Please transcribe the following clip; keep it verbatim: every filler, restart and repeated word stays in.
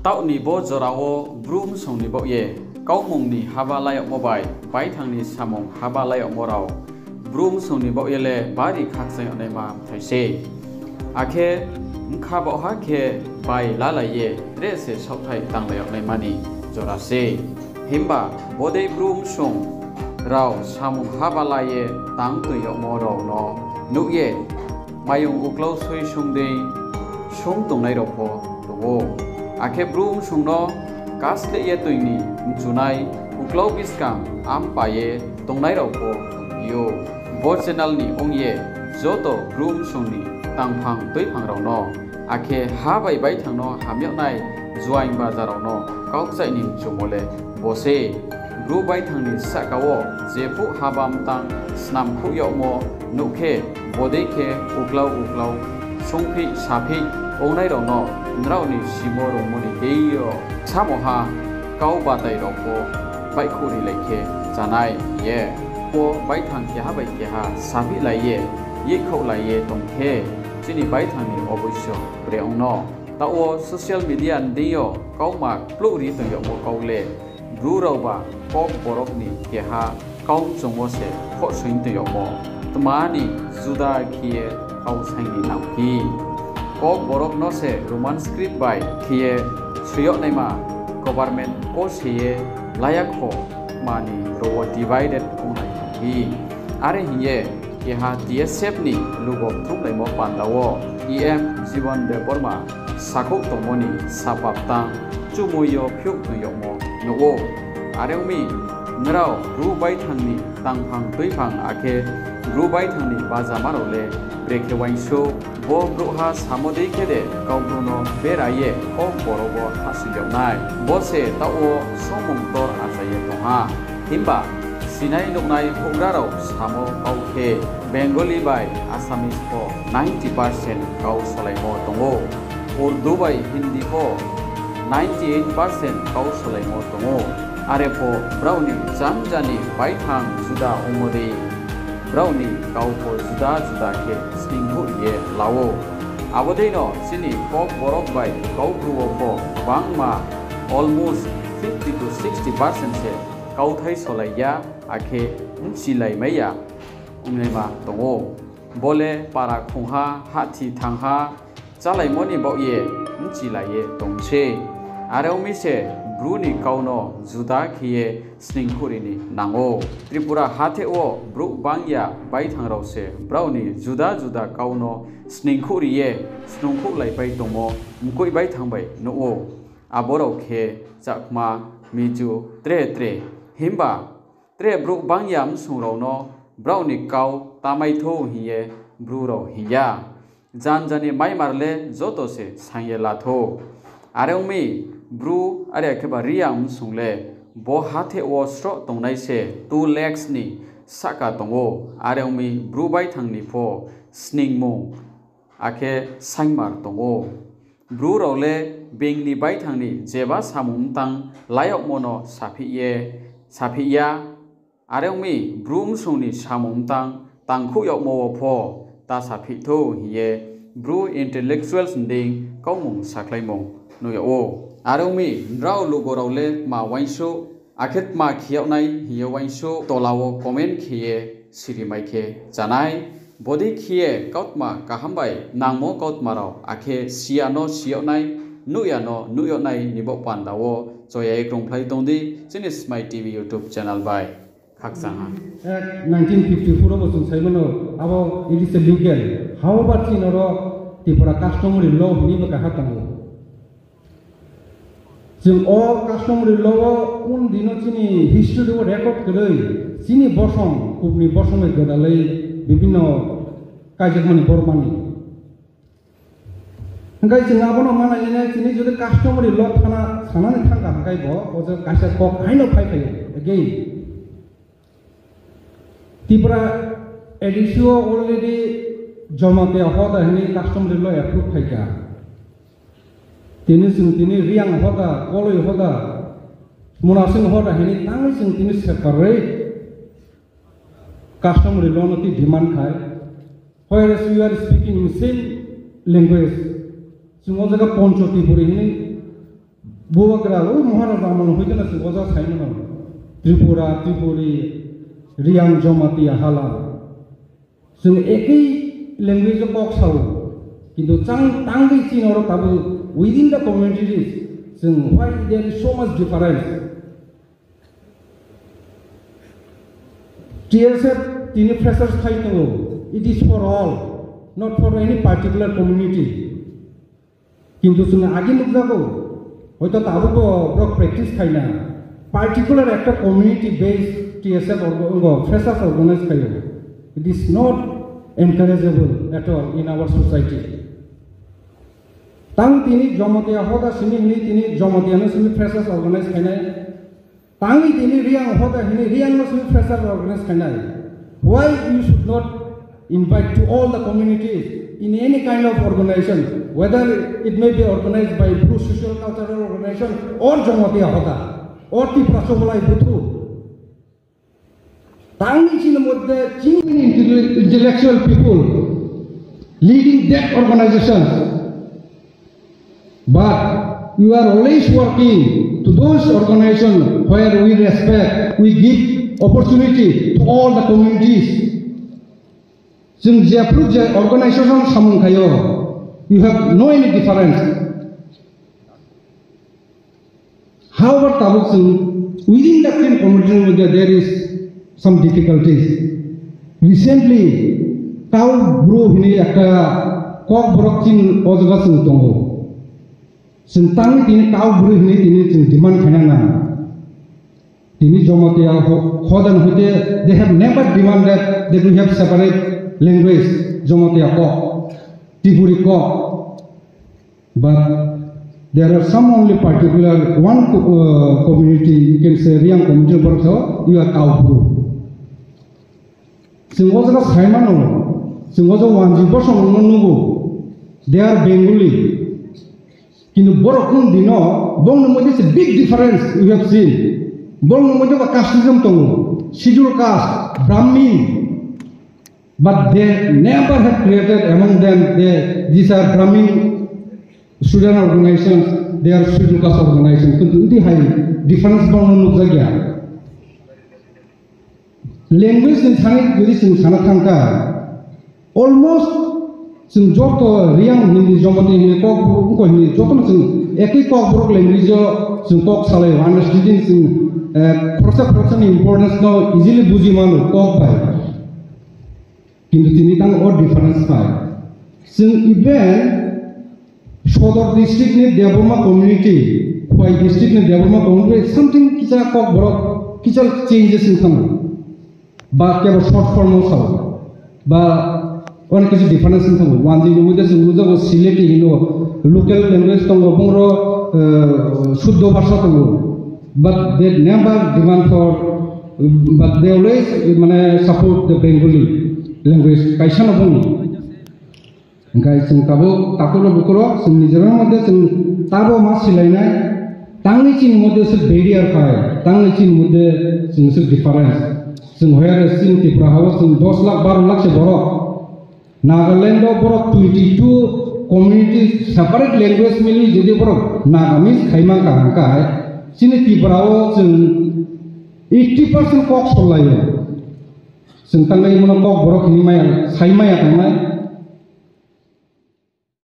Taoh ni bo jora wo Bru msong ni baoh ye kaumung ni haba la yagmo bai baithang ni samung haba la yagmo rao Bru msong ni baoh ye le bari khakchang yagnaima mthai se. Akhe bkha baohha khe bai lalai ye tre se saohthai tanglai yagnaima ni jora se. Himba bodei Bru msong rao samung haba la ye tang toing yagmo rao no nuh ye mayung uklau soi sung dei sung tongnai rao pho tong ou. Akhe Bru msong no kasleh ye toing ni mchunai uklau buskang ampa ye tongnai rao pho tongphi ou. Bo channel ni ong ye joto Bru msong ni tangphang tuiphang rao no, akhe ha bai baithang no ham yagnai juaing baja rao no kau kchaih ni mchumo le bo se. Bru baithang ni sahka wo jephuh haba mtang snamkhouh yagmo nuh khe, bodei khe uklau uklau sungphih saphih ongnai rao no nrao ni simo rungmo ni kei yo samoha kau batai rao pho baihkhouh rilai khe chánai hing ye. Bo baithang keha bai keha saphih lai ye, yekhouh lai ye tong khe, chini baithang ni oboiso bre ong no. Taoh wo social media ni deing yo kauma kplouh ri tong yagmo kau le, Bru raoba Kokborok ni keha kau mchung wo se khohsoing tong yagmo. Tma ni juda khe ye kau saing ni nangphi. Kokborok no se Roman script bai khe ye soi yagnaima government ko se ye la ya kho, tma ni ro wo divided onglai tongphi. Are hing ye keha TSF ni lugo kthumlaimo panda wo EM Jibon Debbarma sakhouh tongmo ni sapa btang chumui yo phiouh tong yagmo nuh ou. Are ong mi, nrao Bru baithang ni tangphang tuiphang akhe Bru baithang ni bajama rao le brekhe uaingsouh, bo brouhha samo dei khe de Kaubru no bera ye Kokborok wo hahsoing yag nai? Bo se taoh wo songmung ktor achai ye tong ha. Himba sinai nuhnai houhgra rao samo kau khe, Bengali bai Assamese pho ninety percent kau solaimo tong ou. Urdu bai Hindi pho ninety eight percent kau solaimo tong ou. Are pho brao ni janja ni baithang juda ongmo dei, brao ni kau pho juda juda khe sningkhouh ri ye la ou. Abo dei no chini Kokborok bai Kaubru wo pho gbangma, almost fifty to sixty percent se kauthai solai ya, akhe bchilaimai ya ongnaima tong ou. Bo le para khongha, hahthi thangha, chálaimo ni baoh ye bchilai ye tong sei. Are ong mi se Bru ni kau no juda khe ye sningkhouh ri ni nang ou. Tripura hatheh wo brouh bang ya baithang rao se brao ni juda juda kau no sningkhouh ri ye snungkhouhlaipai tongmo mkoih baithang bai nuh ou. Abo rao khe Chakma, Mizo, tre tre. Himba tre brouh bang ya msung rao no brao ni kau ta mai thou hing ye Bru rao hing ya. Janja ni Myanmar le joto se saing ye la thou. Are ong mi, Bru are ya kheba Reang msung le bo hatheh wo sroh tongnai se two lakhs ni sahka tong ou. Are ong mi, Bru baithang ni pho sningmung akhe saingmar tong ou. Bru rao le being ni baithang ni jeba samung mtang la yagmo no saphih ye, saphih ya. Are ong mi, Bru msung ni samung mtang tangkhouh yagmo wo pho ta saphih thou hing ye Bru intellectuals ni deing kaumung sakhlaimung nuh yag ou. Are ong mi, nrao lugo rao le tma uaingsouh, akhe tma khe yag nai hing ye uaingsouh tola wo comment khe ye siri mai khe chánai. Bodei khe ye kautma kaham bai nangmo kautma rao, akhe si ya no si yag nai, nuh ya no nuh yag nai ni baoh panda wo choya ye krungphlai tong di chini Smai TV YouTube channel bai. Khakchang ha. Act nineteen fifty-four wo bo chung saimo no, abo it is a legal. However, chini oro Tripura customary law hini bo kaha tong ou. Chung o customary law wo undi no chini history wo record kwrwi, chini bosong, kubni bosong bai gwdalwi bibhinno kaijakmani bormani. Hingkhe chung abo no manai nai, chini jodi customary law thana sanani thangkha hingkhe bo, o je kaisa kok haino phai phaio. Again, Tripura A D C wo already Jamatia hoda hini customary law approve khaikha. Tini chwng tini Reang hoda, Koloi hoda, Munasing hoda hini tangwi chwng tini separate customary law no twi demand khai. Whereas we are speaking in same language. Chwng o jaga Poncho Tripuri hini Bubagra, o Maharaja amol hoite no chwng oja saimano. Tripura, Tripuri, Reang, Jamatia hala. Chwng ekoi language o kok sao. Kintu chang tangwi chini oro tabuk within the communities, chwng why there is so much difference? T S F tini freshers khai tongo, it is for all, not for any particular community. Kintu chwng agi nukjago, hoito tabukbo borok practice khaina, particular ekta community based T S F org-, ongo freshers organize khaio. It is not encourageable at all in our society. Tang tini Jamatia hoda simi hini tini Jamatia no simi freshers organize khainai. Tangwi tini Reang hoda hini Reang no simi freshers organize khainai. Why you should not invite to all the communities in any kind of organization, whether it may be organized by Bru social cultural organization or Jamatia hoda or Tipra Chobolai Buthu. Tangwi chini moddhe chini intellectual people leading that organization. But you are always working to those organizations where we respect, we give opportunity to all the communities. Chwng jephru je organization samung khaio, you have no any difference. However, tabuk chwng within the same community ni moddhe there is some difficulties. Recently, Kau Bru hini ekta Kokborok chini o jaga chwng tongo. Chwng tangwi tini Kau Bru hini tini chwng demand khaina nang. Tini Jamatia ho-, hoda ni hoite, they have never demanded that we have separate language, Jamatia Kok, Tripuri Kok. But there are some only particular one co-, uh, community, you can say Reang community, borok sao, you are Kau Bru. Chwng o jaga saimano, chwng o jaga wanji bosong no nugo, they are Bengali. Kintu borok kung dino, bongni moddhe se big difference we have seen. Bongni moddhe ba casteism tongo, schedule caste, Brahmin. But they never have created among them, they, these are Brahmin student organizations, they are schedule caste organization. Kintu udi hai difference bongno nukjakya. Language ni thani jodi chwng sana thangkha, almost chwng joto Reang hini, Jamatia hini, Kokborok hini, joto no chwng ekoi Kokborok language o chwng kok salai o, understanding chwng, eh, khoroksa khoroksa ni importance no easily buji mano kok bai. Kintu tini tang o difference phai. Chwng even Sodor district ni Debbarma community, Khowai district ni Debbarma community, something kisa Kokborok kisa changes wng thango. Ba kebo short form o sao. Ba onek kisa difference wng thango. Wanjwi ni moddhe chwng nujago Sylheti hino, local language tongo, bongro, eh, Shuddho bhasha tongo. But they never demand for, but they always, eh, mane, support the Bengali language. Kaisa no bongni. Hingkhe chwng tabuk takhuk rok bukhuk rok chwng nijera moddhe chwng tabo ma silainai, tangni chini moddhe se barrier phai, tangni chini moddhe chwng se difference. Chwng hoyare chini Tripura hao chwng dos lakh baro lakh se borok. Nagaland o borok twenty two community separate language mili jodi borok Nagamese khaima kaham khai, chini Tripura o chwng eighty percent kok solai o. Chwng tangnai mano Kokborok hini maya, sai maya tangnai.